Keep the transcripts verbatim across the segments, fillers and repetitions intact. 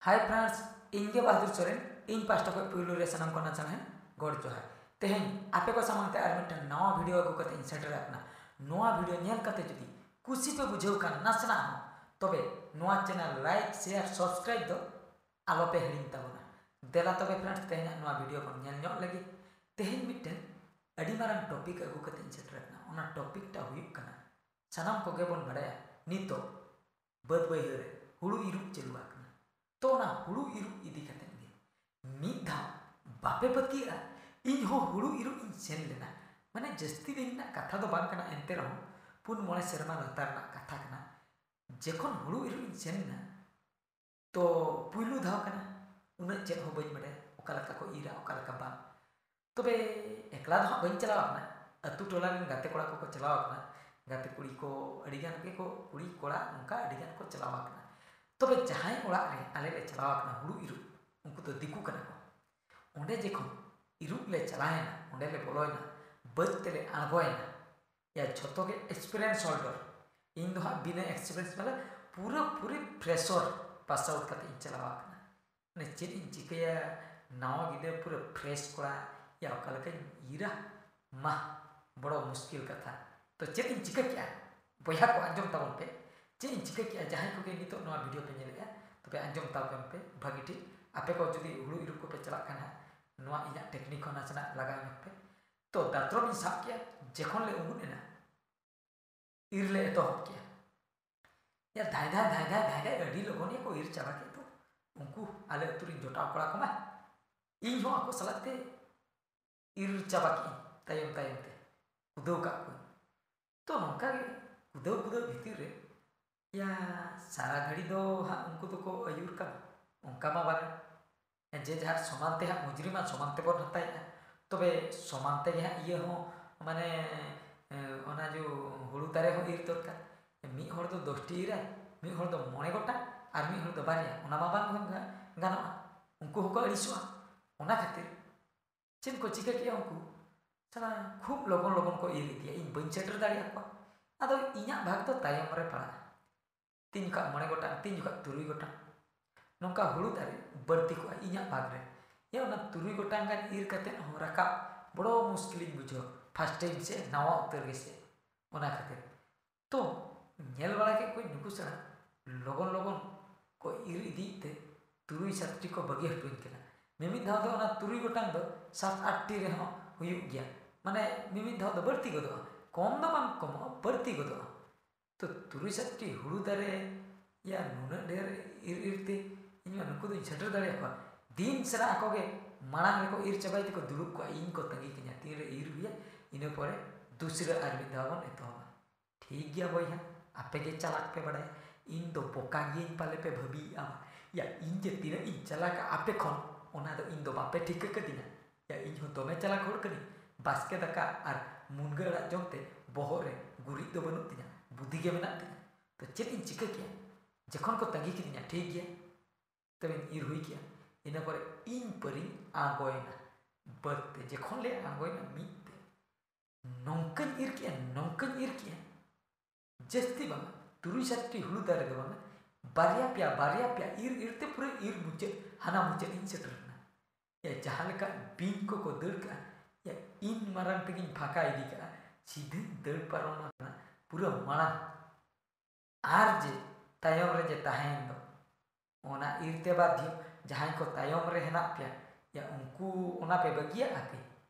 Hi friends, ᱤᱧ ᱜᱮ ᱵᱟᱦᱟᱫᱩᱨ ᱥᱚᱨᱮᱱ᱾ ᱤᱧ ᱯᱟᱥᱴᱟ ᱠᱷᱚᱱ ᱯᱩᱭᱞᱩ ᱨᱮ ᱥᱟᱱᱟᱢ ᱠᱚ ᱱᱟᱪᱟᱱ ᱦᱮᱸ ᱜᱚᱰ ᱡᱚᱦᱟᱨ᱾ ᱛᱮᱦᱮᱧ ᱟᱯᱮ ᱠᱚ ᱥᱟᱢᱟᱝ ᱛᱮ ᱟᱨ ᱢᱤᱫᱴᱟᱝ ᱱᱟᱣᱟ ᱵᱷᱤᱰᱤᱭᱳ ᱟᱹᱜᱩ ᱠᱟᱛᱮ ᱤᱧ ᱥᱮᱴᱮᱨ ᱟᱠᱟᱱᱟ᱾ ᱱᱚᱣᱟ ᱵᱷᱤᱰᱤᱭᱳ ᱧᱮᱞ ᱠᱟᱛᱮ ᱡᱩᱫᱤ ᱠᱩᱥᱤ ᱯᱮ ᱵᱩᱡᱷᱟᱹᱣ ᱠᱷᱟᱱ ᱱᱟᱥᱮᱱᱟᱜ ᱦᱚᱸ, ᱛᱚᱵᱮ ᱱᱚᱣᱟ ᱪᱮᱱᱮᱞ like, share, subscribe ᱫᱚ ᱟᱞᱚ ᱯᱮ ᱦᱤᱲᱤᱧ ᱛᱟᱵᱚᱱᱟ᱾ ᱫᱮᱞᱟ ᱛᱚᱵᱮ friends, ᱛᱮᱦᱮᱧᱟᱜ ᱱᱚᱣᱟ ᱵᱷᱤᱰᱤᱭᱳ ᱵᱚᱱ ᱧᱮᱞ ᱧᱚᱜ ᱞᱮᱜᱮ᱾ ᱛᱮᱦᱮᱧ ᱢᱤᱫᱴᱮᱱ ᱟᱹᱰᱤ ᱢᱟᱨᱟᱝ ᱴᱚᱯᱤᱠ ᱟᱹᱜᱩ ᱠᱟᱛᱮ ᱤᱧ ᱥᱮᱴᱮᱨ ᱟᱠᱟᱱᱟ᱾ ᱚᱱᱟ ᱴᱚᱯᱤᱠ ᱴᱟᱜ ᱦᱩᱭᱩᱜ ᱠᱟᱱᱟ, ᱥᱟᱱᱟᱢ ᱠᱚᱜᱮ ᱵᱚᱱ ᱵᱟᱲᱟᱭᱟ ᱱᱤᱛᱚᱜ ᱵᱟᱹᱫᱽ ᱵᱟᱹᱭᱦᱟᱹᱲ ᱨᱮ ᱦᱩᱲᱩ ᱤᱨᱚᱜ ᱪᱟᱹᱞᱩ ᱟᱠᱟᱱᱟ᱾ ᱛᱚ ᱚᱱᱟ ᱦᱩᱲᱩ ᱤᱨᱚᱜ ᱤᱫᱤ ᱠᱟᱛᱮ ᱜᱮ ᱢᱤᱫ ᱫᱷᱟᱣ, ᱵᱟᱯᱮ ᱯᱟᱹᱛᱭᱟᱹᱜᱼᱟ, ᱤᱧ ᱦᱚᱸ ᱦᱩᱲᱩ ᱤᱨᱚᱜ ᱤᱧ ᱥᱮᱱ ᱞᱮᱱᱟ᱾ ᱢᱟᱱᱮ ᱡᱟᱹᱥᱛᱤ ᱫᱤᱱ ᱨᱮᱱᱟᱜ ᱠᱟᱛᱷᱟ ᱫᱚ ᱵᱟᱝ ᱠᱟᱱᱟ, ᱮᱱᱛᱮ ᱨᱮᱦᱚᱸ ᱯᱩᱱ ᱢᱚᱬᱮ ᱥᱮᱨᱢᱟ ᱞᱟᱛᱟᱨ ᱨᱮᱱᱟᱜ ᱠᱟᱛᱷᱟ ᱠᱟᱱᱟ᱾ ᱡᱚᱠᱷᱚᱱ ᱦᱩᱲᱩ ᱤᱨᱚᱜ ᱤᱧ ᱥᱮᱱ ᱮᱱᱟ, ᱛᱚ ᱯᱩᱭᱞᱩ ᱫᱷᱟᱣ ᱠᱟᱱᱟ, ᱩᱱᱟᱹᱜ ᱪᱮᱫ ᱦᱚᱸ ᱵᱟᱹᱧ ᱵᱟᱰᱟᱭᱟ, ᱚᱠᱟ ᱞᱮᱠᱟ ᱠᱚ ᱤᱨᱟ, ᱚᱠᱟ ᱞᱮᱠᱟ ᱵᱟᱝ᱾ ᱛᱚᱵᱮ ᱮᱠᱞᱟ ᱫᱚ ᱦᱟᱸᱜ ᱵᱟᱹᱧ ᱪᱟᱞᱟᱣ ᱟᱠᱟᱱᱟ, ᱟᱹᱛᱩ ᱴᱚᱞᱟ ᱨᱮᱱ ᱜᱟᱛᱮ ᱠᱚᱲᱟ ᱠᱚᱠᱚ ᱪᱟᱞᱟᱣ ᱟᱠᱟᱱᱟ᱾ ᱜᱟᱛᱮ ᱠᱩᱲᱤ ᱠᱚ ᱟᱹᱰᱤ ᱜᱟᱱ ᱜᱮᱠᱚ, ᱠᱩᱲᱤ ᱠᱚᱲᱟ ᱚᱱᱠᱟ ᱟᱹᱰᱤ ᱜᱟᱱ ᱠᱚ ᱪᱟᱞᱟᱣ ᱟᱠᱟᱱᱟ᱾ ᱛᱚᱵᱮ ᱡᱟᱦᱟᱸᱭ ᱚᱲᱟᱜ ᱨᱮ ᱟᱞᱮ ᱞᱮ ᱪᱟᱞᱟᱣ ᱟᱠᱟᱱᱟ ᱦᱩᱲᱩ ᱤᱨᱚᱜ, ᱩᱱᱠᱩ ᱫᱚ ᱫᱤᱠᱩ ᱠᱟᱱᱟ ᱠᱚ᱾ ᱚᱸᱰᱮ ᱡᱚᱠᱷᱚᱱ ᱤᱨᱚᱜ ᱞᱮ ᱪᱟᱞᱟᱣᱮᱱᱟ, ᱚᱸᱰᱮ ᱞᱮ ᱵᱚᱞᱚᱭᱮᱱᱟ, ᱵᱟᱹᱫᱽ ᱛᱮᱞᱮ ᱟᱬᱜᱚᱭᱮᱱᱟ, ᱭᱟ ᱡᱷᱚᱛᱚ ᱜᱮ experience holder᱾ ᱤᱧ ᱫᱚ ᱦᱟᱸᱜ ᱵᱤᱱᱟᱹ experience ᱵᱟᱞᱟ ᱯᱩᱨᱟᱹ ᱯᱩᱨᱤ fresher pass out ᱠᱟᱛᱮ ᱤᱧ ᱪᱟᱞᱟᱣ ᱟᱠᱟᱱᱟ᱾ ᱢᱟᱱᱮ ᱪᱮᱫ ᱤᱧ ᱪᱤᱠᱟᱹᱭᱟ, ᱱᱟᱣᱟ ᱜᱤᱫᱽᱨᱟᱹ ᱯᱩᱨᱟᱹ fresh ᱠᱚᱲᱟ, ᱭᱟ ᱚᱠᱟ ᱞᱮᱠᱟᱧ ᱤᱨᱟ? ᱢᱟ, ᱵᱚᱲᱚ ᱢᱩᱥᱠᱤᱞ ᱠᱟᱛᱷᱟ᱾ ᱛᱚ ᱪᱮᱫ ᱤᱧ ᱪᱤᱠᱟᱹ ᱠᱮᱜᱼᱟ? ᱵᱚᱭᱦᱟ ᱠᱚ ᱟᱸᱡᱚᱢ ᱛᱟᱵᱚᱱ ᱯᱮ, ᱪᱮᱫ ᱤᱧ ᱪᱤᱠᱟᱹ ᱠᱮᱜᱼᱟ? ᱡᱟᱦᱟᱸᱭ ᱠᱚᱜᱮ ᱱᱤᱛᱚᱜ ᱱᱚᱣᱟ ᱵᱷᱤᱰᱤᱭᱳ ᱯᱮ ᱧᱮᱞᱮᱜᱼᱟ, ᱛᱚᱵᱮ ᱟᱸᱡᱚᱢ ᱛᱟᱵᱚᱱ ᱯᱮ ᱵᱷᱟᱹᱜᱤ ᱴᱷᱤᱠ᱾ ᱟᱯᱮ ᱠᱚ ᱡᱩᱫᱤ ᱦᱩᱲᱩ ᱤᱨᱚᱜ ᱠᱚᱯᱮ ᱪᱟᱞᱟᱜ ᱠᱷᱟᱱ ᱦᱟᱸᱜ, ᱱᱚᱣᱟ ᱤᱧᱟᱹᱜ technique ᱦᱚᱸ ᱱᱟᱥᱮᱱᱟᱜ ᱞᱟᱜᱟᱣ ᱧᱚᱜ ᱯᱮ᱾ ᱛᱚ ᱫᱟᱛᱨᱚᱢ ᱤᱧ ᱥᱟᱵ ᱠᱮᱜᱼᱟ, ᱡᱚᱠᱷᱚᱱ ᱞᱮ ᱩᱸᱜᱩᱫ ᱮᱱᱟ, ᱤᱨ ᱞᱮ ᱮᱛᱚᱦᱚᱵ ᱠᱮᱜᱼᱟ᱾ ᱭᱟ ᱫᱷᱟᱭ ᱫᱷᱟᱭ ᱫᱷᱟᱭ ᱫᱷᱟᱭ ᱫᱷᱟᱭ ᱫᱷᱟᱭ ᱟᱹᱰᱤ ᱞᱚᱜᱚᱱ ᱜᱮᱠᱚ ᱤᱨ ᱪᱟᱵᱟ ᱠᱮᱫ ᱫᱚ᱾ ᱩᱱᱠᱩ ᱟᱞᱮ ᱟᱹᱛᱩ ᱨᱮᱱ ᱡᱚᱴᱟᱣ ᱠᱚᱲᱟ ᱠᱚᱢᱟ, ᱤᱧ ᱦᱚᱸ ᱟᱠᱚ ᱥᱟᱞᱟᱜ ᱛᱮ ᱤᱨ ᱪᱟᱵᱟ ᱠᱮᱜᱼᱟᱹᱧ ᱛᱟᱭᱚᱢ ᱛᱟᱭᱚᱢ ᱛᱮ, ᱠᱩᱫᱟᱹᱣ ᱠᱟᱜ ᱠᱚᱣᱟᱹᱧ᱾ ᱛᱚ ᱱᱚᱝᱠᱟ ᱜᱮ ᱠᱩᱫᱟᱹᱣ ᱠᱩᱫᱟᱹᱣ ᱵᱷᱤᱛᱤᱨ ᱨᱮ, ᱭᱟ ᱥᱟᱨᱟ ᱜᱷᱟᱹᱲᱤ ᱫᱚ ᱦᱟᱸᱜ ᱩᱱᱠᱩ ᱫᱚᱠᱚ ᱟᱹᱭᱩᱨ ᱠᱟᱱᱟ, ᱚᱱᱠᱟ ᱢᱟ ᱵᱟᱝ᱾ ᱡᱮ ᱡᱟᱦᱟᱨ ᱥᱚᱢᱟᱱ ᱛᱮ ᱦᱟᱸᱜ ᱢᱚᱡᱩᱨᱤ ᱢᱟ ᱥᱚᱢᱟᱱ ᱛᱮᱵᱚᱱ ᱦᱟᱛᱟᱣᱮᱜᱼᱟ, ᱛᱚᱵᱮ ᱥᱚᱢᱟᱱ ᱛᱮᱜᱮ ᱦᱟᱸᱜ ᱤᱭᱟᱹ ᱦᱚᱸ, ᱢᱟᱱᱮ, ᱮ, ᱚᱱᱟ ᱡᱚ ᱦᱩᱲᱩ ᱫᱟᱨᱮ ᱦᱚᱸ ᱤᱨ ᱫᱚᱨᱠᱟᱨ᱾ ᱢᱤᱫ ᱦᱚᱲ ᱫᱚ ᱫᱚᱥᱴᱤ ᱤᱨᱟᱭ, ᱢᱤᱫ ᱦᱚᱲ ᱫᱚ ᱢᱚᱬᱮ ᱜᱚᱴᱟᱝ, ᱟᱨ ᱢᱤᱫ ᱦᱚᱲ ᱫᱚ ᱵᱟᱨᱭᱟ, ᱚᱱᱟ ᱢᱟ ᱵᱟᱝ ᱜᱟ-, ᱜᱟᱱᱚᱜᱼᱟ᱾ ᱩᱱᱠᱩ ᱦᱚᱸᱠᱚ ᱟᱹᱲᱤᱥᱚᱜᱼᱟ᱾ ᱚᱱᱟ ᱠᱷᱟᱹᱛᱤᱨ ᱪᱮᱫ ᱠᱚ ᱪᱤᱠᱟᱹ ᱠᱮᱜᱼᱟ ᱩᱱᱠᱩ? ᱥᱟᱞᱟ ᱠᱷᱩᱵ ᱞᱚᱜᱚᱱ ᱞᱚᱜᱚᱱ ᱠᱚ ᱤᱨ ᱤᱫᱤᱭᱟ, ᱤᱧ ᱵᱟᱹᱧ ᱥᱮᱴᱮᱨ ᱫᱟᱲᱮᱭᱟᱠᱚᱣᱟ᱾ ᱟᱫᱚ ᱤᱧᱟᱹᱜ ᱵᱷᱟᱜᱽ ᱫᱚ ᱛᱟᱭᱚᱢ ᱨᱮ ᱯᱟᱲᱟᱜᱼᱟ᱾ ᱛᱤᱱ ᱡᱚᱠᱷᱟᱜ ᱢᱚᱬᱮ ᱜᱚᱴᱟᱝ, ᱛᱤᱱ ᱡᱚᱠᱷᱟᱜ ᱛᱩᱨᱩᱭ ᱜᱚᱴᱟᱝ᱾ ᱱᱚᱝᱠᱟ ᱦᱩᱲᱩ ᱫᱟᱨᱮ ᱵᱟᱹᱲᱛᱤ ᱠᱚᱜᱼᱟ ᱤᱧᱟᱹᱜ ᱵᱟᱜᱽ ᱨᱮ᱾ ᱭᱟ, ᱚᱱᱟ ᱛᱩᱨᱩᱭ ᱜᱚᱴᱟᱝ ᱜᱟᱱ ᱤᱨ ᱠᱟᱛᱮ ᱦᱚᱸ ᱨᱟᱠᱟᱵ ᱵᱚᱲᱚ ᱢᱩᱥᱠᱤᱞᱤᱧ ᱵᱩᱡᱷᱟᱹᱣᱟ, first time ᱥᱮ ᱱᱟᱣᱟ ᱩᱛᱟᱹᱨ ᱜᱮᱥᱮ, ᱚᱱᱟ ᱠᱷᱟᱹᱛᱤᱨ᱾ ᱛᱚ ᱧᱮᱞ ᱵᱟᱲᱟ ᱠᱮᱫ ᱠᱚᱣᱟᱧ ᱱᱩᱠᱩ ᱥᱮᱬᱟ ᱞᱚᱜᱚᱱ ᱞᱚᱜᱚᱱ ᱠᱚ ᱤᱨ ᱤᱫᱤᱭᱮᱫ ᱛᱮ ᱛᱩᱨᱩᱭ ᱥᱟᱛᱴᱤ ᱠᱚ ᱵᱟᱹᱜᱤ ᱦᱚᱴᱚᱧ ᱠᱟᱱᱟ᱾ ᱢᱤᱢᱤᱫ ᱫᱷᱟᱣ ᱫᱚ ᱚᱱᱟ ᱛᱩᱨᱩᱭ ᱜᱚᱴᱟᱝ ᱫᱚ ᱥᱟᱛ ᱟᱴ ᱴᱤ ᱨᱮᱦᱚᱸ ᱦᱩᱭᱩᱜ ᱜᱮᱭᱟ, ᱢᱟᱱᱮ ᱢᱤᱢᱤᱫ ᱫᱷᱟᱣ ᱫᱚ ᱵᱟᱹᱲᱛᱤ ᱜᱚᱫᱚᱜᱼᱟ, ᱠᱚᱢ ᱫᱚ ᱵᱟᱝ ᱠᱚᱢᱚᱜᱼᱟ, ᱵᱟᱹᱲᱛᱤ ᱜᱚᱫᱚᱜᱼᱟ᱾ ᱛᱚ ᱛᱩᱨᱩᱭ ᱥᱟᱛᱴᱤ ᱦᱩᱲᱩ ᱫᱟᱨᱮ ᱭᱟ ᱱᱩᱱᱟᱹᱜ ᱰᱷᱮᱨ ᱤᱨ ᱤᱨ ᱛᱮ ᱤᱧ ᱢᱟ ᱱᱩᱠᱩ ᱫᱚᱧ ᱥᱮᱴᱮᱨ ᱫᱟᱲᱮᱭᱟᱠᱚᱣᱟ᱾ ᱫᱤᱱ ᱥᱟᱨᱟ ᱟᱠᱚ ᱜᱮ ᱢᱟᱲᱟᱝ ᱨᱮᱠᱚ ᱤᱨ ᱪᱟᱵᱟᱭ ᱛᱮᱠᱚ ᱫᱩᱲᱩᱵ ᱠᱚᱜᱼᱟ, ᱤᱧ ᱠᱚ ᱛᱟᱺᱜᱤ ᱠᱟᱹᱧᱟ ᱛᱤᱱᱨᱮ ᱤᱨ ᱦᱩᱭᱟ, ᱤᱱᱟᱹ ᱯᱚᱨᱮ ᱫᱩᱥᱨᱟᱹ ᱟᱨ ᱢᱤᱫ ᱫᱷᱟᱣ ᱵᱚᱱ ᱮᱛᱚᱦᱚᱵᱟ᱾ ᱴᱷᱤᱠ ᱜᱮᱭᱟ ᱵᱚᱭᱦᱟ, ᱟᱯᱮ ᱜᱮ ᱪᱟᱞᱟᱠ ᱯᱮ ᱵᱟᱲᱟᱭᱟ, ᱤᱧ ᱫᱚ ᱵᱚᱠᱟ ᱜᱤᱭᱟᱹᱧ ᱯᱟᱞᱮ ᱯᱮ ᱵᱷᱟᱹᱵᱤᱭᱮᱫᱼᱟ᱾ ᱭᱟ, ᱤᱧ ᱡᱮ ᱛᱤᱱᱟᱹᱜ ᱤᱧ ᱪᱟᱞᱟᱠᱟ ᱟᱯᱮ ᱠᱷᱚᱱ, ᱚᱱᱟ ᱫᱚ ᱤᱧ ᱫᱚ ᱵᱟᱯᱮ ᱴᱷᱤᱠᱟᱹ ᱠᱟᱹᱫᱤᱧᱟ᱾ ᱭᱟ, ᱤᱧ ᱦᱚᱸ ᱫᱚᱢᱮ ᱪᱟᱞᱟᱠ ᱦᱚᱲ ᱠᱟᱹᱱᱟᱹᱧ᱾ ᱵᱟᱥᱠᱮ ᱫᱟᱠᱟ ᱟᱨ ᱢᱩᱱᱜᱟᱹ ᱟᱲᱟᱜ ᱡᱚᱢ ᱛᱮ ᱵᱚᱦᱚᱜ ᱨᱮ ᱜᱩᱨᱤᱡ ᱫᱚ ᱵᱟᱹᱱᱩᱜ ᱛᱤᱧᱟ, ᱵᱩᱫᱷᱤ ᱜᱮ ᱢᱮᱱᱟᱜ ᱛᱤᱧᱟ᱾ ᱛᱚ ᱪᱮᱫ ᱤᱧ ᱪᱤᱠᱟᱹ ᱠᱮᱭᱟ? ᱡᱚᱠᱷᱚᱱ ᱠᱚ ᱛᱟᱺᱜᱤ ᱠᱤᱫᱤᱧᱟ, ᱴᱷᱤᱠ ᱜᱮᱭᱟ, ᱛᱚᱵᱮᱧ ᱤᱨ ᱦᱩᱭ ᱠᱮᱜᱼᱟ᱾ ᱤᱱᱟᱹ ᱯᱚᱨᱮ ᱤᱧ ᱯᱟᱹᱨᱤᱧ ᱟᱬᱜᱚᱭᱮᱱᱟ ᱵᱟᱹᱫᱽ ᱛᱮ᱾ ᱡᱚᱠᱷᱚᱱ ᱞᱮ ᱟᱬᱜᱚᱭᱮᱱᱟ ᱢᱤᱫ ᱛᱮ, ᱱᱚᱝᱠᱟᱧ ᱤᱨ ᱠᱮᱜᱼᱟ, ᱱᱚᱝᱠᱟᱧ ᱤᱨ ᱠᱮᱜᱼᱟ, ᱡᱟᱹᱥᱛᱤ ᱵᱟᱝᱟ, ᱛᱩᱨᱩᱭ ᱥᱟᱛᱴᱤ ᱦᱩᱲᱩ ᱫᱟᱨᱮ ᱫᱚ ᱵᱟᱝᱟ, ᱵᱟᱨᱭᱟ ᱯᱮᱭᱟ, ᱵᱟᱨᱭᱟ ᱯᱮᱭᱟ ᱤᱨ ᱤᱨ ᱛᱮ ᱯᱩᱨᱟᱹ ᱤᱨ ᱢᱩᱪᱟᱹᱫ, ᱦᱟᱱᱟ ᱢᱩᱪᱟᱹᱫ ᱤᱧ ᱥᱮᱴᱮᱨ ᱮᱱᱟ᱾ ᱭᱟ, ᱡᱟᱦᱟᱸ ᱞᱮᱠᱟ ᱵᱤᱧ ᱠᱚᱠᱚ ᱫᱟᱹᱲ ᱠᱟᱜᱼᱟ, ᱭᱟ, ᱤᱧ ᱢᱟᱨᱟᱝ ᱛᱮᱜᱤᱧ ᱯᱷᱟᱸᱠᱟ ᱤᱫᱤ ᱠᱟᱜᱼᱟ, ᱥᱤᱫᱷᱟᱹᱧ ᱫᱟᱹᱲ ᱯᱟᱨᱚᱢ ᱟᱠᱟᱱᱟ ᱯᱩᱨᱟᱹ ᱢᱟᱲᱟᱝ᱾ ᱟᱨ ᱡᱮ ᱛᱟᱭᱚᱢ ᱨᱮ ᱡᱮ ᱛᱟᱦᱮᱸᱭᱮᱱ ᱫᱚ, ᱚᱱᱟ ᱤᱨ ᱛᱮ ᱵᱟᱫᱽᱫᱷᱚ, ᱡᱟᱦᱟᱸᱭ ᱠᱚ ᱛᱟᱭᱚᱢ ᱨᱮ ᱦᱮᱱᱟᱜ ᱯᱮᱭᱟ, ᱭᱟ, ᱩᱱᱠᱩ ᱚᱱᱟ ᱯᱮ ᱵᱟᱹᱜᱤᱭᱟᱜᱼᱟ ᱯᱮ?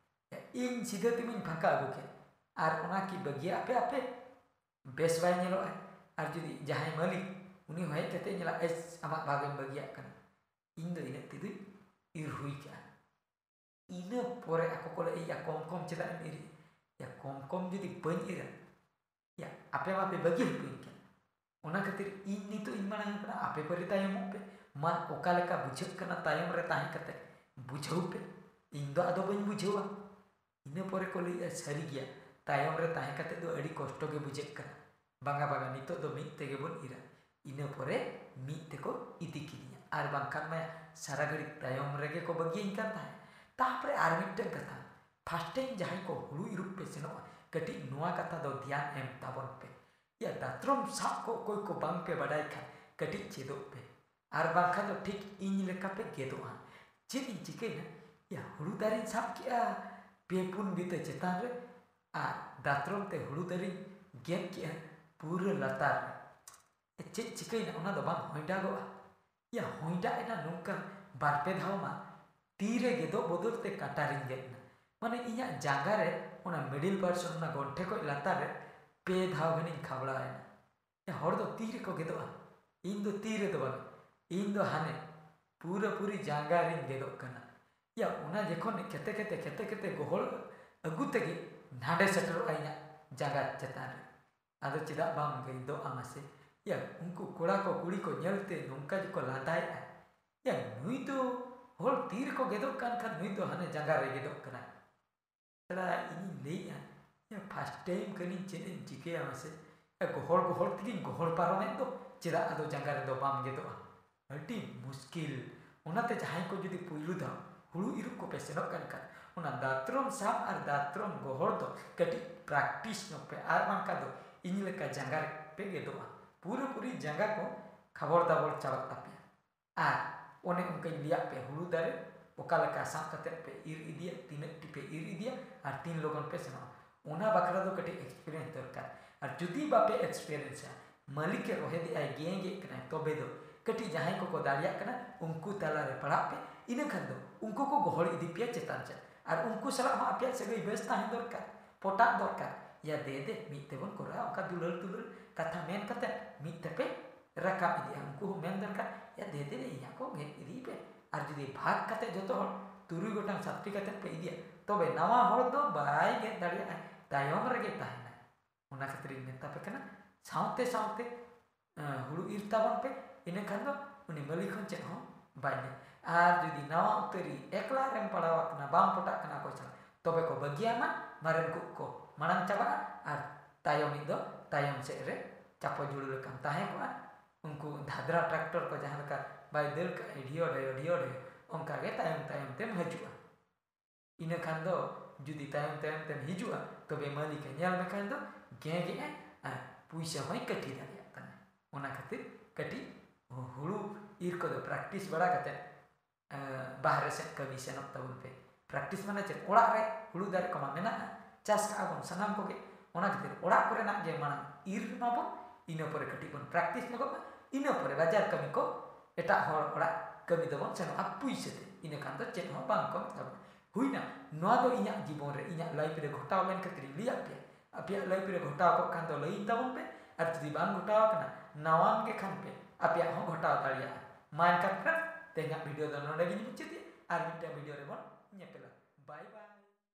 ᱭᱟ, ᱤᱧ ᱥᱤᱫᱷᱟᱹ ᱛᱮᱢᱤᱧ ᱯᱷᱟᱸᱠᱟ ᱟᱹᱜᱩ ᱠᱮᱫ, ᱟᱨ ᱚᱱᱟ ᱠᱤ ᱵᱟᱹᱜᱤᱭᱟᱜ ᱯᱮ ᱟᱯᱮ? ᱵᱮᱥ ᱵᱟᱭ ᱧᱮᱞᱚᱜᱼᱟ᱾ ᱟᱨ ᱡᱩᱫᱤ ᱡᱟᱦᱟᱸᱭ ᱢᱟᱹᱞᱤᱠ, ᱩᱱᱤ ᱦᱚᱸ ᱦᱮᱡ ᱠᱟᱛᱮ ᱧᱮᱞᱟ, "ᱮᱥ, ᱟᱢᱟᱜ ᱵᱷᱟᱜᱮᱢ ᱵᱟᱹᱜᱤᱭᱟᱜ ᱠᱟᱱᱟ, ᱤᱧ ᱫᱚ ᱤᱱᱟᱹᱜ ᱛᱮᱫᱚᱧ ᱤᱨ ᱦᱩᱭ ᱠᱟᱜᱼᱟ᱾" ᱤᱱᱟᱹ ᱯᱚᱨᱮ ᱟᱠᱚ ᱠᱚ ᱞᱟᱹᱭᱟ, "ᱭᱟ, ᱠᱚᱢ ᱠᱚᱢ ᱪᱮᱫᱟᱜ ᱮᱢ ᱤᱨᱮᱫ? ᱭᱟ, ᱠᱚᱢ ᱠᱚᱢ ᱡᱩᱫᱤ ᱵᱟᱹᱧ ᱤᱨᱟ, ᱭᱟ, ᱟᱯᱮ ᱢᱟᱯᱮ ᱵᱟᱹᱜᱤ ᱦᱚᱴᱚᱧ ᱠᱟᱱ᱾ ᱚᱱᱟ ᱠᱷᱟᱹᱛᱤᱨ ᱤᱧ ᱱᱤᱛᱚᱜ ᱤᱧ ᱢᱟᱲᱟᱝ ᱠᱟᱱᱟ, ᱟᱯᱮ ᱯᱟᱹᱨᱤ ᱛᱟᱭᱚᱢᱚᱜ ᱯᱮ᱾ ᱢᱟ, ᱚᱠᱟ ᱞᱮᱠᱟ ᱵᱩᱡᱷᱟᱹᱜ ᱠᱟᱱᱟ ᱛᱟᱭᱚᱢ ᱨᱮ ᱛᱟᱦᱮᱸ ᱠᱟᱛᱮ, ᱵᱩᱡᱷᱟᱹᱣ ᱯᱮ, ᱤᱧ ᱫᱚ ᱟᱫᱚ ᱵᱟᱹᱧ ᱵᱩᱡᱷᱟᱹᱣᱟ᱾" ᱤᱱᱟᱹ ᱯᱚᱨᱮ ᱠᱚ ᱞᱟᱹᱭᱮᱜᱼᱟ, "ᱥᱟᱹᱨᱤ ᱜᱮᱭᱟ, ᱛᱟᱭᱚᱢ ᱨᱮ ᱛᱟᱦᱮᱸ ᱠᱟᱛᱮ ᱫᱚ ᱟᱹᱰᱤ ᱠᱚᱥᱴᱚ ᱜᱮ ᱵᱩᱡᱷᱟᱹᱜ ᱠᱟᱱᱟ᱾ ᱵᱟᱝᱟ, ᱵᱟᱝᱟ, ᱱᱤᱛᱚᱜ ᱫᱚ ᱢᱤᱫ ᱛᱮᱜᱮ ᱵᱚᱱ ᱤᱨᱟ᱾" ᱤᱱᱟᱹ ᱯᱚᱨᱮ ᱢᱤᱫ ᱛᱮᱠᱚ ᱤᱫᱤ ᱠᱤᱫᱤᱧᱟ, ᱟᱨ ᱵᱟᱝᱠᱷᱟᱱ ᱢᱟ ᱥᱟᱨᱟ ᱜᱷᱟᱹᱲᱤᱡ ᱛᱟᱭᱚᱢ ᱨᱮᱜᱮ ᱠᱚ ᱵᱟᱹᱜᱤᱭᱟᱹᱧ ᱠᱟᱱ ᱛᱟᱦᱮᱸᱫ᱾ ᱛᱟᱯᱚᱨᱮ ᱟᱨ ᱢᱤᱫᱴᱟᱝ ᱠᱟᱛᱷᱟ, first time ᱡᱟᱦᱟᱸᱭ ᱠᱚ ᱦᱩᱲᱩ ᱤᱨᱚᱜ ᱯᱮ ᱥᱮᱱᱚᱜᱼᱟ, ᱠᱟᱹᱴᱤᱡ ᱱᱚᱣᱟ ᱠᱟᱛᱷᱟ ᱫᱚ ᱫᱷᱮᱭᱟᱱ ᱮᱢ ᱛᱟᱵᱚᱱ ᱯᱮ᱾ ᱭᱟ, ᱫᱟᱛᱨᱚᱢ ᱥᱟᱵ ᱠᱚ ᱚᱠᱚᱭ ᱠᱚ ᱵᱟᱝ ᱯᱮ ᱵᱟᱰᱟᱭ ᱠᱷᱟᱱ, ᱠᱟᱹᱴᱤᱡ ᱪᱮᱫᱚᱜ ᱯᱮ᱾ ᱟᱨ ᱵᱟᱝᱠᱷᱟᱱ ᱫᱚ ᱴᱷᱤᱠ ᱤᱧ ᱞᱮᱠᱟ ᱯᱮ ᱜᱮᱫᱚᱜᱼᱟ᱾ ᱪᱮᱫ ᱤᱧ ᱪᱤᱠᱟᱹᱭᱮᱱᱟ? ᱭᱟ, ᱦᱩᱲᱩ ᱫᱟᱨᱮᱧ ᱥᱟᱵ ᱠᱮᱜᱼᱟ ᱯᱮ ᱯᱩᱱ ᱵᱤᱛᱟᱹ ᱪᱮᱛᱟᱱ ᱨᱮ, ᱟᱨ ᱫᱟᱛᱨᱚᱢ ᱛᱮ ᱦᱩᱲᱩ ᱫᱟᱨᱮᱧ ᱜᱮᱫ ᱠᱮᱜᱼᱟ ᱯᱩᱨᱟᱹ ᱞᱟᱛᱟᱨ ᱨᱮ᱾ ᱪᱮᱫ ᱪᱤᱠᱟᱹᱭᱮᱱᱟ? ᱚᱱᱟ ᱫᱚ ᱵᱟᱝ ᱦᱚᱸᱭᱰᱟᱜᱚᱜᱼᱟ? ᱭᱟ, ᱦᱚᱸᱭᱰᱟᱜ ᱮᱱᱟ ᱱᱚᱝᱠᱟ ᱵᱟᱨ ᱯᱮ ᱫᱷᱟᱣ ᱢᱟ, ᱛᱤ ᱨᱮ ᱜᱮᱫᱚᱜ ᱵᱚᱫᱚᱞ ᱛᱮ ᱠᱟᱴᱟ ᱨᱤᱧ ᱜᱮᱫ ᱮᱱᱟ᱾ ᱢᱟᱱᱮ ᱤᱧᱟᱹᱜ ᱡᱟᱸᱜᱟ ᱨᱮ ᱚᱱᱟ middle portion, ᱚᱱᱟ ᱜᱚᱱᱴᱷᱮ ᱠᱷᱚᱡ ᱞᱟᱛᱟᱨ ᱨᱮ ᱯᱮ ᱫᱷᱟᱣ ᱜᱟᱱᱤᱧ ᱠᱷᱟᱵᱽᱲᱟᱣ ᱮᱱᱟ᱾ ᱭᱟ, ᱦᱚᱲ ᱫᱚ ᱛᱤ ᱨᱮᱠᱚ ᱜᱮᱫᱚᱜᱼᱟ, ᱤᱧ ᱫᱚ ᱛᱤ ᱨᱮᱫᱚ ᱵᱟᱝ, ᱤᱧ ᱫᱚ ᱦᱟᱱᱮ ᱯᱩᱨᱟᱹ ᱯᱩᱨᱤ ᱡᱟᱸᱜᱟ ᱨᱤᱧ ᱜᱮᱫᱚᱜ ᱠᱟᱱᱟ᱾ ᱭᱟ, ᱚᱱᱟ ᱡᱚᱠᱷᱚᱱ ᱠᱷᱮᱛᱮ ᱠᱷᱮᱛᱮ, ᱠᱷᱮᱛᱮ ᱠᱷᱮᱛᱮ ᱜᱚᱦᱚᱲ ᱟᱹᱜᱩ ᱛᱮᱜᱮ ᱱᱟᱰᱮ ᱥᱮᱴᱮᱨᱚᱜᱼᱟ ᱤᱧᱟᱹᱜ ᱡᱟᱸᱜᱟ ᱪᱮᱛᱟᱱ ᱨᱮ᱾ ᱟᱫᱚ ᱪᱮᱫᱟᱜ ᱵᱟᱢ ᱜᱮᱫᱚᱜᱼᱟ ᱢᱟᱥᱮ? ᱭᱟ, ᱩᱱᱠᱩ ᱠᱚᱲᱟ ᱠᱚ ᱠᱩᱲᱤ ᱠᱚ ᱧᱮᱞᱛᱮ ᱱᱚᱝᱠᱟ ᱜᱮᱠᱚ ᱞᱟᱸᱫᱟᱭᱮᱜᱼᱟ, ᱭᱟ, ᱱᱩᱭ ᱫᱚ ᱦᱚᱲ ᱛᱤ ᱨᱮᱠᱚ ᱜᱮᱫᱚᱜ ᱠᱟᱱ ᱠᱷᱟᱱ ᱱᱩᱭ ᱫᱚ ᱦᱟᱱᱮ ᱡᱟᱸᱜᱟ ᱨᱮ ᱜᱮᱫᱚᱜ ᱠᱟᱱᱟᱭ᱾ ᱛᱷᱚᱲᱟ ᱤᱧᱤᱧ ᱞᱟᱹᱭᱮᱜᱼᱟ, ᱭᱟ, first time ᱠᱟᱹᱱᱟᱹᱧ, ᱪᱮᱫ ᱮᱢ ᱪᱤᱠᱟᱹᱭᱟ ᱢᱟᱥᱮ? ᱭᱟ, ᱜᱚᱦᱚᱲ ᱜᱚᱦᱚᱲ ᱛᱮᱜᱮᱧ ᱜᱚᱦᱚᱲ ᱯᱟᱨᱚᱢᱮᱫ ᱫᱚ, ᱪᱮᱫᱟᱜ ᱟᱫᱚ ᱡᱟᱸᱜᱟ ᱨᱮᱫᱚ ᱵᱟᱢ ᱜᱮᱫᱚᱜᱼᱟ? ᱟᱹᱰᱤ ᱢᱩᱥᱠᱤᱞ᱾ ᱚᱱᱟᱛᱮ ᱡᱟᱦᱟᱸᱭ ᱠᱚ ᱡᱩᱫᱤ ᱯᱩᱭᱞᱩ ᱫᱷᱟᱣ ᱦᱩᱲᱩ ᱤᱨᱚᱜ ᱠᱚᱯᱮ ᱥᱮᱱᱚᱜ ᱠᱟᱱ ᱠᱷᱟᱱ, ᱚᱱᱟ ᱫᱟᱛᱨᱚᱢ ᱥᱟᱵ ᱟᱨ ᱫᱟᱛᱨᱚᱢ ᱜᱚᱦᱚᱲ ᱫᱚ ᱠᱟᱹᱴᱤᱡ practice ᱧᱚᱜ ᱯᱮ, ᱟᱨ ᱵᱟᱝᱠᱷᱟᱱ ᱫᱚ ᱤᱧ ᱞᱮᱠᱟ ᱡᱟᱸᱜᱟ ᱨᱮᱯᱮ ᱜᱮᱫᱚᱜᱼᱟ, ᱯᱩᱨᱟᱹᱯᱩᱨᱤ ᱡᱟᱸᱜᱟ ᱠᱚ ᱠᱷᱟᱵᱚᱲ ᱫᱟᱵᱚᱲ ᱪᱟᱵᱟᱜ ᱛᱟᱯᱮᱭᱟ᱾ ᱟᱨ ᱚᱱᱮ ᱚᱱᱠᱟᱧ ᱞᱟᱹᱭᱟᱫ ᱯᱮ, ᱦᱩᱲᱩ ᱫᱟᱨᱮ ᱚᱠᱟ ᱞᱮᱠᱟ ᱥᱟᱵ ᱠᱟᱛᱮᱫ ᱯᱮ ᱤᱨ ᱤᱫᱤᱭᱟ, ᱛᱤᱱᱟᱹᱜ ᱴᱤ ᱯᱮ ᱤᱨ ᱤᱫᱤᱭᱟ ᱟᱨ ᱛᱤᱱ ᱞᱚᱜᱚᱱ ᱯᱮ ᱥᱮᱱᱚᱜᱼᱟ, ᱚᱱᱟ ᱵᱟᱠᱷᱨᱟ ᱫᱚ ᱠᱟᱹᱴᱤᱡ experience ᱫᱚᱨᱠᱟᱨ᱾ ᱟᱨ ᱡᱩᱫᱤ ᱵᱟᱯᱮ experienceᱟ, ᱢᱟᱹᱞᱤᱠᱮ ᱨᱚᱦᱮᱫᱮᱜᱼᱟᱭ, ᱜᱮᱸᱜᱮᱜ ᱠᱟᱱᱟᱭ, ᱛᱚᱵᱮ ᱫᱚ ᱠᱟᱹᱴᱤᱡ ᱡᱟᱦᱟᱸᱭ ᱠᱚᱠᱚ ᱫᱟᱲᱮᱭᱟᱜ ᱠᱟᱱᱟ, ᱩᱱᱠᱩ ᱛᱟᱞᱟᱨᱮ ᱯᱟᱲᱟᱜ ᱯᱮ᱾ ᱤᱱᱟᱹ ᱠᱷᱟᱱ ᱫᱚ ᱩᱱᱠᱩ ᱠᱚ ᱜᱚᱦᱚᱲ ᱤᱫᱤ ᱯᱮᱭᱟ ᱪᱮᱛᱟᱱ ᱥᱮᱫ᱾ ᱟᱨ ᱩᱱᱠᱩ ᱥᱟᱞᱟᱜ ᱦᱚᱸ ᱟᱯᱮᱭᱟᱜ ᱥᱟᱹᱜᱟᱹᱭ ᱵᱮᱥ ᱛᱟᱦᱮᱸ ᱫᱚᱨᱠᱟᱨ, ᱯᱚᱴᱟᱜ ᱫᱚᱨᱠᱟᱨ᱾ ᱭᱟ ᱫᱮ ᱫᱮ, ᱢᱤᱫ ᱛᱮᱵᱚᱱ ᱠᱚᱨᱟᱣᱟ, ᱚᱱᱠᱟ ᱫᱩᱞᱟᱹᱲ ᱫᱩᱞᱟᱹᱲ ᱠᱟᱛᱷᱟ ᱢᱮᱱ ᱠᱟᱛᱮ ᱢᱤᱫ ᱛᱮᱯᱮ ᱨᱟᱠᱟᱵ ᱤᱫᱤᱜᱼᱟ᱾ ᱩᱱᱠᱩ ᱦᱚᱸ ᱢᱮᱱ ᱫᱚᱨᱠᱟᱨ, ᱭᱟ ᱫᱮ ᱫᱮ, ᱤᱧᱟᱹᱜ ᱠᱚ ᱜᱮᱫ ᱤᱫᱤᱭ ᱯᱮ᱾ ᱟᱨ ᱡᱩᱫᱤ ᱵᱷᱟᱜᱽ ᱠᱟᱛᱮ ᱡᱚᱛᱚ ᱦᱚᱲ ᱛᱩᱨᱩᱭ ᱜᱚᱴᱟᱝ ᱥᱟᱛᱴᱤ ᱠᱟᱛᱮ ᱯᱮ ᱤᱫᱤᱭᱟ, ᱛᱚᱵᱮ ᱱᱟᱣᱟ ᱦᱚᱲ ᱫᱚ ᱵᱟᱭ ᱜᱮᱫ ᱫᱟᱲᱮᱭᱟᱜᱼᱟ, ᱛᱟᱭᱚᱢ ᱨᱮᱜᱮ ᱛᱟᱦᱮᱱᱟᱭ᱾ ᱚᱱᱟ ᱠᱷᱟᱹᱛᱤᱨ ᱤᱧ ᱢᱮᱛᱟ ᱯᱮ ᱠᱟᱱᱟ, ᱥᱟᱶᱛᱮ ᱥᱟᱶᱛᱮ, ᱮᱸ, ᱦᱩᱲᱩ ᱤᱨ ᱛᱟᱵᱚᱱ ᱯᱮ, ᱤᱱᱟᱹ ᱠᱷᱟᱱ ᱫᱚ ᱩᱱᱤ ᱢᱟᱹᱞᱤᱠ ᱦᱚᱸ ᱪᱮᱫ ᱦᱚᱸ ᱵᱟᱭ ᱧᱟᱢᱟ᱾ ᱟᱨ ᱡᱩᱫᱤ ᱱᱟᱣᱟ ᱩᱛᱟᱹᱨᱤᱡ ᱮᱠᱞᱟ ᱨᱮᱢ ᱯᱟᱲᱟᱣ ᱟᱠᱟᱱᱟ, ᱵᱟᱢ ᱯᱚᱴᱟᱜ ᱠᱟᱱᱟ ᱚᱠᱚᱭ ᱥᱟᱞᱟᱜ, ᱛᱚᱵᱮ ᱠᱚ ᱵᱟᱹᱜᱤᱭᱟᱢᱟ, ᱢᱟᱨᱮᱱ ᱠᱚ ᱠᱚ ᱢᱟᱲᱟᱝ ᱪᱟᱵᱟᱜᱼᱟ ᱟᱨ ᱛᱟᱭᱚᱢᱤᱡ ᱫᱚ ᱛᱟᱭᱚᱢ ᱥᱮᱫ ᱨᱮ ᱪᱟᱯᱚ ᱡᱩᱲᱩ ᱞᱮᱠᱟᱢ ᱛᱟᱦᱮᱸ ᱠᱚᱜᱼᱟ᱾ ᱩᱱᱠᱩ ᱫᱷᱟᱫᱽᱨᱟ tractor ᱠᱚ ᱡᱟᱦᱟᱸ ᱞᱮᱠᱟ ᱵᱟᱭ ᱫᱟᱹᱲ ᱠᱟᱜᱼᱟ, ᱰᱷᱤᱭᱚ ᱰᱷᱚᱭᱚ, ᱰᱷᱤᱭᱚ ᱰᱷᱚᱭᱚ, ᱚᱱᱠᱟ ᱜᱮ ᱛᱟᱭᱚᱢ ᱛᱟᱭᱚᱢ ᱛᱮᱢ ᱦᱤᱡᱩᱜᱼᱟ᱾ ᱤᱱᱟᱹ ᱠᱷᱟᱱ ᱫᱚ ᱡᱩᱫᱤ ᱛᱟᱭᱚᱢ ᱛᱟᱭᱚᱢ ᱛᱮᱢ ᱦᱤᱡᱩᱜᱼᱟ, ᱛᱚᱵᱮ ᱢᱟᱹᱞᱤᱠᱮ ᱧᱮᱞ ᱢᱮᱠᱷᱟᱱ ᱫᱚ ᱜᱮᱸᱜᱮᱜᱼᱟᱭ ᱟᱨ ᱯᱩᱭᱥᱟᱹ ᱦᱚᱸᱭ ᱠᱟᱹᱴᱷᱤ ᱫᱟᱲᱮᱭᱟᱜ ᱠᱟᱱᱟ᱾ ᱚᱱᱟ ᱠᱷᱟᱹᱛᱤᱨ ᱠᱟᱹᱴᱤᱡ ᱦᱩᱲᱩ ᱤᱨ ᱠᱚᱫᱚ ᱯᱨᱮᱠᱴᱤᱥ ᱵᱟᱲᱟ ᱠᱟᱛᱮ ᱵᱟᱦᱨᱮ ᱥᱮᱫ ᱠᱟᱹᱢᱤ ᱥᱮᱱᱚᱜ ᱛᱟᱵᱚᱱ ᱯᱮ᱾ ᱯᱨᱮᱠᱴᱤᱥ ᱢᱟᱱᱮ ᱪᱮᱫ? ᱚᱲᱟᱜ ᱨᱮ ᱦᱩᱲᱩ ᱫᱟᱨᱮ ᱠᱚᱢᱟ ᱢᱮᱱᱟᱜᱼᱟ, ᱪᱟᱥ ᱠᱟᱜᱼᱟ ᱵᱚᱱ ᱥᱟᱱᱟᱢ ᱠᱚᱜᱮ᱾ ᱚᱱᱟ ᱠᱷᱟᱹᱛᱤᱨ ᱚᱲᱟᱜ ᱠᱚᱨᱮᱱᱟᱜ ᱜᱮ ᱢᱟᱲᱟᱝ ᱤᱨ ᱢᱟᱵᱚᱱ, ᱤᱱᱟᱹ ᱯᱚᱨᱮ ᱠᱟᱹᱴᱤᱡ ᱵᱚᱱ ᱯᱨᱮᱠᱴᱤᱥ ᱧᱚᱜᱚᱜ ᱢᱟ, ᱤᱱᱟᱹ ᱯᱚᱨᱮ ᱵᱟᱡᱟᱨ ᱠᱟᱹᱢᱤ ᱠᱚ, ᱮᱴᱟᱜ ᱦᱚᱲ ᱚᱲᱟᱜ ᱠᱟᱹᱢᱤ ᱫᱚᱵᱚᱱ ᱥᱮᱱᱚᱜᱼᱟ ᱯᱩᱭᱥᱟᱹ ᱛᱮ, ᱤᱱᱟᱹ ᱠᱷᱟᱱ ᱫᱚ ᱪᱮᱫ ᱦᱚᱸ ᱵᱟᱝ ᱠᱚ ᱢᱮᱛᱟ ᱵᱚᱱᱟ᱾ ᱦᱩᱭᱱᱟ, ᱱᱚᱣᱟ ᱫᱚ ᱤᱧᱟᱹᱜ ᱡᱤᱵᱚᱱ ᱨᱮ, ᱤᱧᱟᱹᱜ ᱞᱟᱭᱤᱯᱷ ᱨᱮ ᱜᱷᱚᱴᱟᱣ ᱞᱮᱱ ᱠᱷᱟᱹᱛᱤᱨ ᱤᱧ ᱞᱟᱹᱭᱟᱫ ᱯᱮᱭᱟ᱾ ᱟᱯᱮᱭᱟᱜ ᱞᱟᱭᱤᱯᱷ ᱨᱮ ᱜᱷᱚᱴᱟᱣ ᱠᱚᱜ ᱠᱷᱟᱱ ᱫᱚ ᱞᱟᱹᱭᱟᱹᱧ ᱛᱟᱵᱚᱱ ᱯᱮ, ᱟᱨ ᱡᱩᱫᱤ ᱵᱟᱝ ᱜᱷᱚᱴᱟᱣ ᱟᱠᱟᱱᱟ, ᱱᱟᱣᱟᱱ ᱜᱮ ᱠᱷᱟᱱ ᱯᱮ, ᱟᱯᱮᱭᱟᱜ ᱦᱚᱸ ᱜᱷᱚᱴᱟᱣ ᱫᱟᱲᱮᱭᱟᱜᱼᱟ᱾ ᱢᱟ ᱮᱱᱠᱷᱟᱱ ᱯᱷᱨᱮᱱᱰ, ᱛᱮᱦᱮᱧᱟᱜ ᱵᱷᱤᱰᱤᱭᱳ ᱫᱚ ᱱᱚᱰᱮ ᱜᱤᱧ ᱢᱩᱪᱟᱹᱫᱮᱜᱼᱟ, ᱟᱨ ᱢᱤᱫᱴᱟᱝ ᱵᱷᱤᱰᱤᱭᱳ ᱨᱮᱵᱚᱱ ᱧᱮᱯᱮᱞᱟ᱾ ᱵᱟᱭ ᱵᱟᱭ᱾